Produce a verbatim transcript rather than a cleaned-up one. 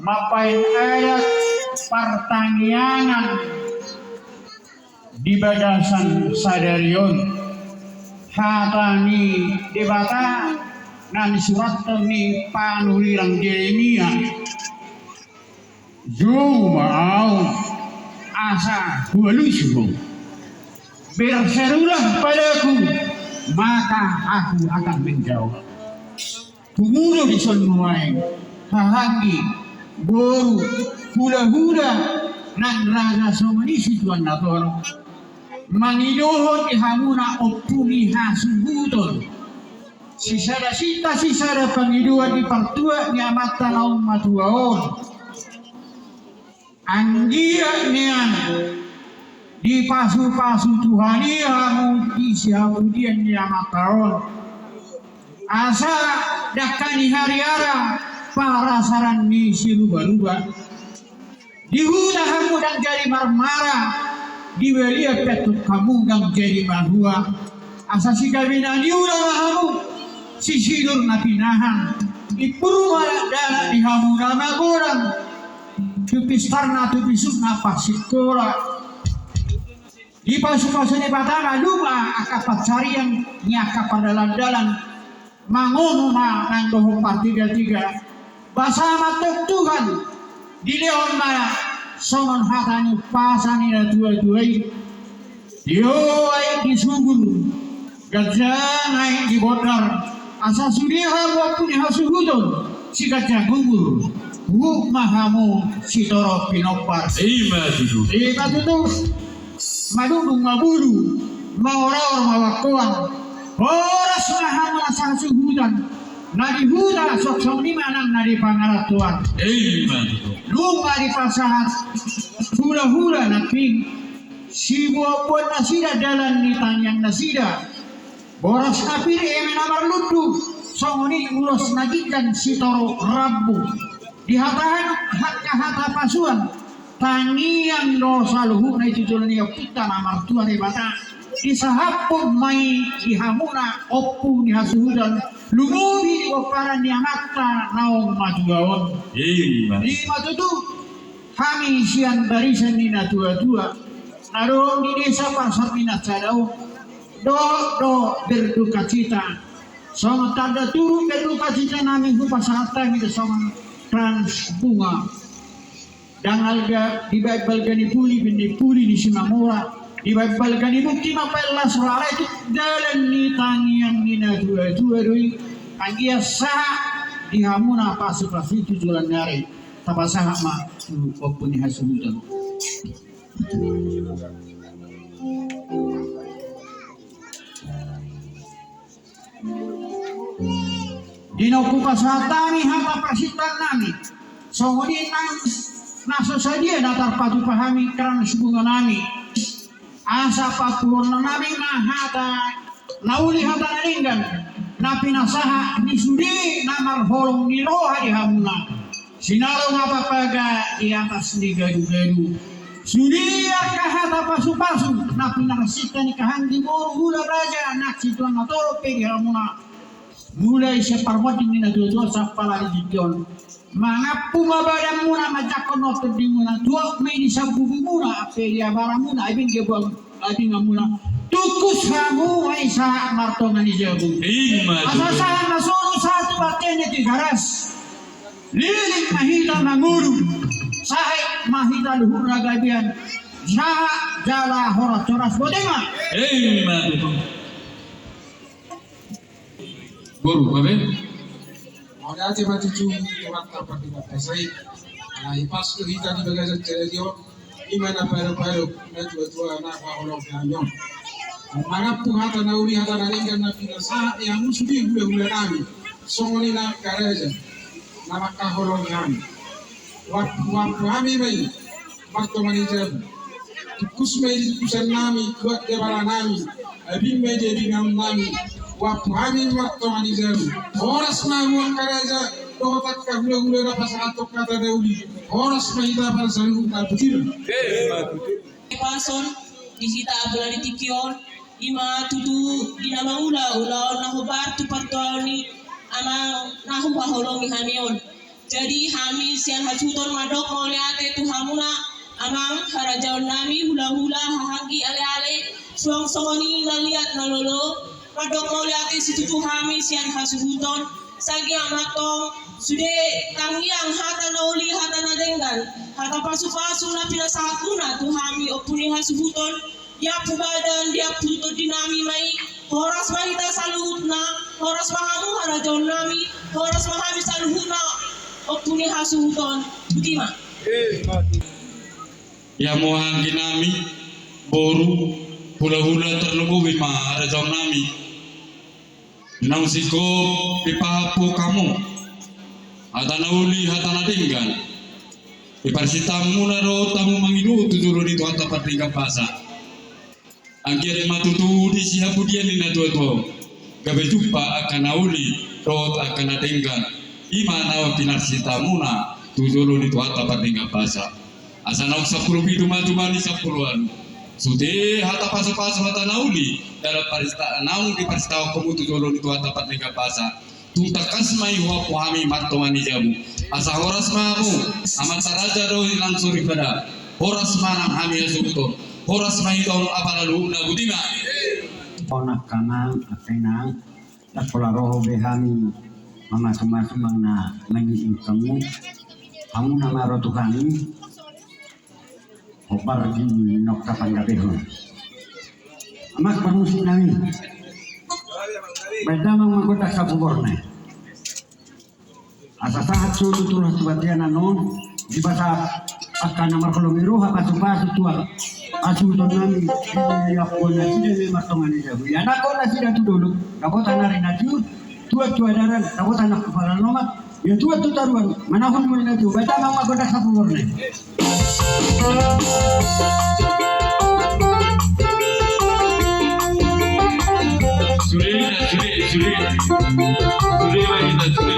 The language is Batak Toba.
mambahen adat partangiangan di bagasan sadari on. Hata ni Debata na nisurathon ni panurirang Jeremia: Jou ma Ahu asa hualusi ho. Berserulah pada-Ku, maka Aku akan menjawab. Pungu do dison nuaeng, hahaanggi, boru, hulahula, nang raja songon i situan na torop, mangidohon di hamuna ompu ni hasuhuton. Sisada sinta, sisada pangidoan di partua ni amanta na ummatua on. Anggiat nian dipasupasu Tuhan i hamu di sihapudian ni amanta on, asa dangka ni hariara parasaran ni sirubaruba. Di huta hamu ndang jadi marmara, di balian pe antong hamu ndang jadi mahua. Asa sigabe na niula ma hamu, sisinur na pinahan, impur ma dakdanak di hamu na magodang, tu pistarna tu bisukna parsikola. Dipasupasu Debata ma nunga angka pansarian ni angka pardalandalan. Mangomo ma nang dohot partigatiga. Basa ma antong Tuhan, dilehon ma songon hata ni umpasa ni natuatua i: Tio aek di sugur, ganjang aek di bondar. Asa sude hamu ompu ni hasuhuton, siganjang umur, huhut ma hamu sitorop pinompar. Ima tutu. Ima tutu. Madungdung ma bulu, maoraor ma bangkoang. Horas ma hamu na sahasuhuton, na di huta, songon i ma nang na di pangarantoan. Ima tutu. Nunga dipasahat hulahula nangkin, siboanboan nasida dalan ni tangiang nasida. Boras na pir, eme na marlundu, songon i ulos na ginggan, sitorop rambu. Dihatahan angka hata pasuan, tangiang do saluhutna i tu jolo ni ompunta na martua Debata. Disahaphon ma i di hamuna ompu ni hasuhuton, lumobi di pomparan ni amanta na ummatua on. Ima. Ima tutu. Hami sian barisan ni natuatua na adong di desa Parsarminan sada on, dohot do berdukacita. Songon tanda turut berdukacita nami, hupasahat hami do songon krans bunga. Ndang alga dibaen balga ni puli, baen ni puli ni Simamora, dibaen balga ni bukti mambaen las roha, alai tu dalan ni tangiang ni natuatua do i. Anggiat sahat di hamuna pasupasu i tu joloan ni ari. Tapasahat ma tu ompu ni hasuhuton. Di na hupasahat hami hata parsinta nami, songon i nang na so sadia na tarpatupa hami krans bunga nami. Asa papuhon nami ma hata na uli, hata na denggan, na pinasahat ni sude na marholong ni roha di hamuna. Sinalong ma papaga di atas ni gadugadu. Sude angka hata pasupasu na pinarsinta ni haha anggi, boru, hula, raja, nang situan na torop pe di hamuna. Mulai sian parmonding ni natuatua sampala di tingki on. Mangampu ma badanmuna, manjangkon ma tondimuna, tuat ma i di sambubumuna, ampe di abaramuna, abing gabuang abinganmuna. Tungkus hamu ma i sahat martonga ni jabu. Ima tutu. Asa sahat ma solu sahat tu bontean ni Tigaras. Leleng ma hita mangolu, sahat ma hita luhutna gabean, sahat jala horas-horas. Boti ma. Ima tutu. Boru, gabe. Mauliate ma tutu tu Tuhanta pardenggan basa i. Alai pas tu hita di bagasan sadari on, ima na padopadopan natuatua na mangkaholongi hami on. Mangampu hata na uli, hata na denggan na pinasahat ni hamu sude hulahula nami, songon i nang angka raja na mangkaholongi hami. Huampu, huampu hami ma i martonga ni jabu. Tungkus ma i di tungkusan nami, tuat di abara nami, abing ma i di abingan nami. Huampu hami martonga ni jabu. Horas ma hamu angka raja dohot angka hulahula na pasahathon hata na uli. Horas ma hita parsaluhutna. Boti ma. Pason di hita apala di tingki on, ima tutu di na mangula ulaon na hombar tu partuaon ni amang na hupaholongi hami on. Jadi hami sian hasuhuton mandok mauliate tu hamuna amang harajaon nami, hulahula, hahaanggi, aleale, suang songon i na liat na lolo. Mandok mauliate situtu hami sian hasuhuton, sai anggiat ma antong sude tangiang, hata na uli, hata na denggan, hata pasupasu na pinasahatmuna tu hami ompu ni hasuhuton. Di ampang badan, di ampang tondi nami ma i. Horas ma hita saluhutna, horas ma hamu harajaon nami, horas ma hami saluhutna ompu ni hasuhuton. Botima. Ia hamu anggi nami, boru, hulahula, tarlumobi ma harajaon nami. Naung singkop dipasahat hamu hata na uli, hata na denggan, di parsintaonmuna dohot hamu mangido tu jolo ni Tuhanta Pardenggan Basa. Anggiat ma tutu di sihapudian ni natuatua on gabe jumpa angka na uli dohot angka na denggan, i ma na pinarsintaonmuna tu jolo ni Tuhanta Pardenggan Basa. Asa naung sampulu pitu ma jumadi sampulu ualu. Sude hata pasupasu, hata na uli, dalam parsinta-, naung diparsintaon hamu tu jolo ni Tuhanta Pardenggan Basa. Tung tangkas ma i huampu hami martonga ni jabu. Asa horas ma hamu amanta raja dohot inanta soripada. Horas ma nang hami hasuhuton. Horas ma hita on apala luhutna. Botima. Onak kamang apenang. Ndang pola ro be hami mamasumasu manang na mangido hamu. Hamu na maro tu hami. Hombar di nongka panggabehon. Amang parmusik nami. Baen damang ma gondang sapuborna. Asa sahat solu tu las tu batean on. Dipasahat angka na marholong ni roha pasupasu tu hasuhuton nami. Ia ampuon nasida ma i martonga ni jabu. Ia anakkon nasida tu dolok, dapotan ari na tio. Tuat tu adaran, dapotan angka paranomat. Ia tuat tu toruan, manahun muna na tio. Baen damang ma gondang sapuborna. Sude, sude, sude. Sude ma hita, sude.